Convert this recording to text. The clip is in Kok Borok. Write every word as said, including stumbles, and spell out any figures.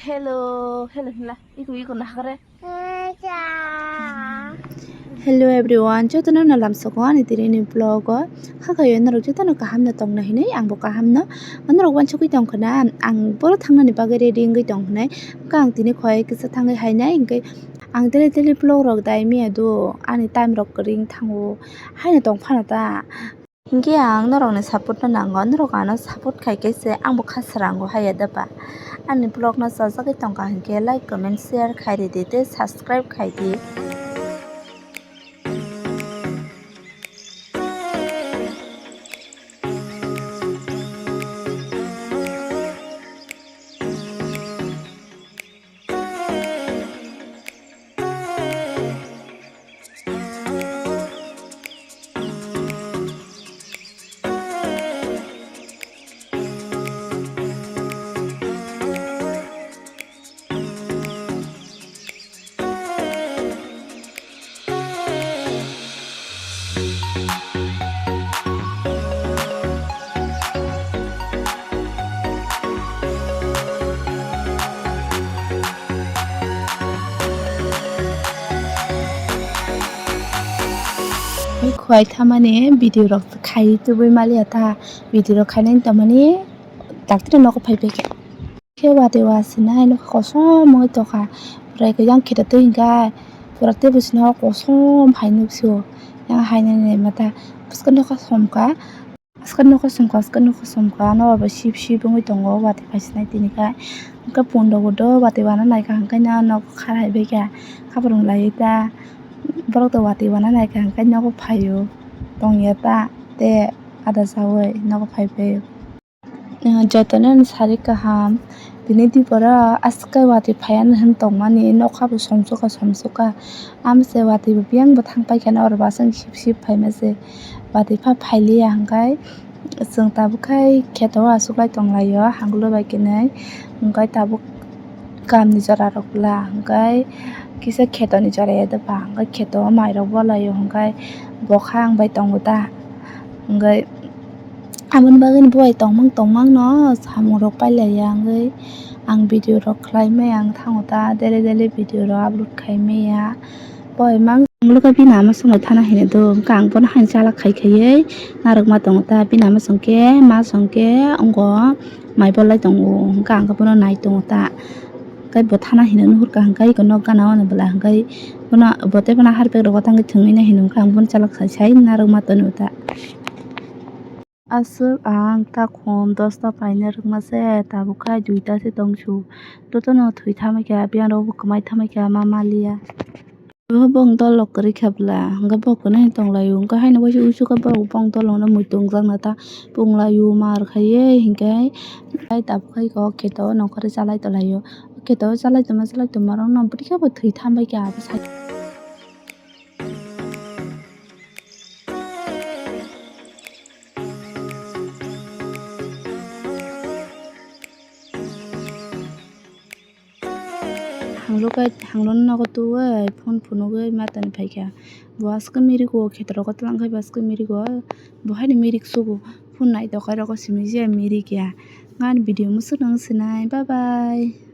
Hello, hello, himla. Iko, iko, nahakre. Hello everyone, jotono no lamsoko ani tini ni vlog o. Hakayo norok jotono kaham no tongna hinwi, ang bo kaham no. Norok wansugwi tongkha na, ang boro thangnani bagwi ready wngwi tongkha nai. Ang tini khoi kisa thangwi hainai, hwnkhe ang daily daily vlog rok dai miya do, ani time rok kwrwi wng thango, haino tong phano ta. Hinkhe ang norokni support no nango, norok ano support khai khe se ang bo kha srango haya da ba. Ani vlog no chajagwi tongkha hinkhe like, comment, share khai ridi tei subscribe khai di. Khwai thamani video rok khai tubui maliya ta, video rok khainani tamani dakti nogo phai pai khe. Khe watwi wasinai nokha kosom wngwi tongkha. Pura khe yang khe twi hwnkhe pura tei bwswk no kosom hai nukphio. Yang hainani mata bwskang nokha somkha. Bwskang nokha somkha, bwskang nokha somkha. Ano abo sip sip wngwi tongo watwi phaisinai tini khe. Hwnkhe punda bo do watwi wana naikha hwnkhe no nok khar hai baikha. Khaprung laiwi ta borok do watwi wana naikha hwnkhe nogo phaio. Tongya ta tei ada sawi nogo phai phaio. Jotono ni sari kaham. Tini dipora aswk watwi phaiya hinwi tongmani, nokha bo somsokha somsokha. Amse watwi bo biyang bo thang paikha, oro bo aswk sip sip phaima se. Watwi pha phailiya hwnkhe chwng tabuk khai kheto o achuklai tonglaio, hanglo bai khenwi. Hwnkhe tabuk kamni jora rok bwla hwnkhe kisa kheto ni jora ya doba, hwnkhe kheto o mai rok bolaio, hwnkhe bo kha ang bai tongo ta. Hwnkhe aboni bagwi bo bai tongmang tongmang no samung rok pailaiya wngwi ang video rok khlai maya, ang thango ta daily daily video rok upload khai maya. Bo bai mang lokha bini ama songno thana hino do, hwnkhe ang bono haino chalak khai khaiwi narwkma tongo ta. Bini ama songkhe ma songkhe ongo mai bolai tongo, hwnkhe ang bono nai tongo ta. Hwnkhe bo thana hino nuhurkha, hwnkhe eko nok gana o bwla, hwnkhe bono bo tei bono harpek rogo tangwi thwngwi nai hino, hwnkhe ang bono chalak khai sai narwkma tongo ta. Aswk ang takhum dosta paina rwkma se, tabuk khai duita se tongsu. Jotono thwi thamwi kha, biyang rok bo kwmai thamwi kha, ma maliya. Bo bong dolok kwrwi kha bwla, hwnkhe bo kwnwi tonglaio, hwnkhe haino waisa uisu khe borok bong dolok no muitu wngjak na ta, punglaio mar khaiwi, hinkhe tabuk khai khe o kheto nongkhorwi chalai tonglaio. O kheto chalai tongma chalai tongma rok no bwrwi khe bo thwi thambai kha abo sai. Hanglo kai, hanglo nogo tubui phone phunugui matani phaikha. Bo aswk mirik o kheto rogo twlang khai bo aswk mirik o. Bo haino mirik sugo. Phone nai dokai rogo simi je mirik ya. Ngani video musuk nang sinai. Bye bye.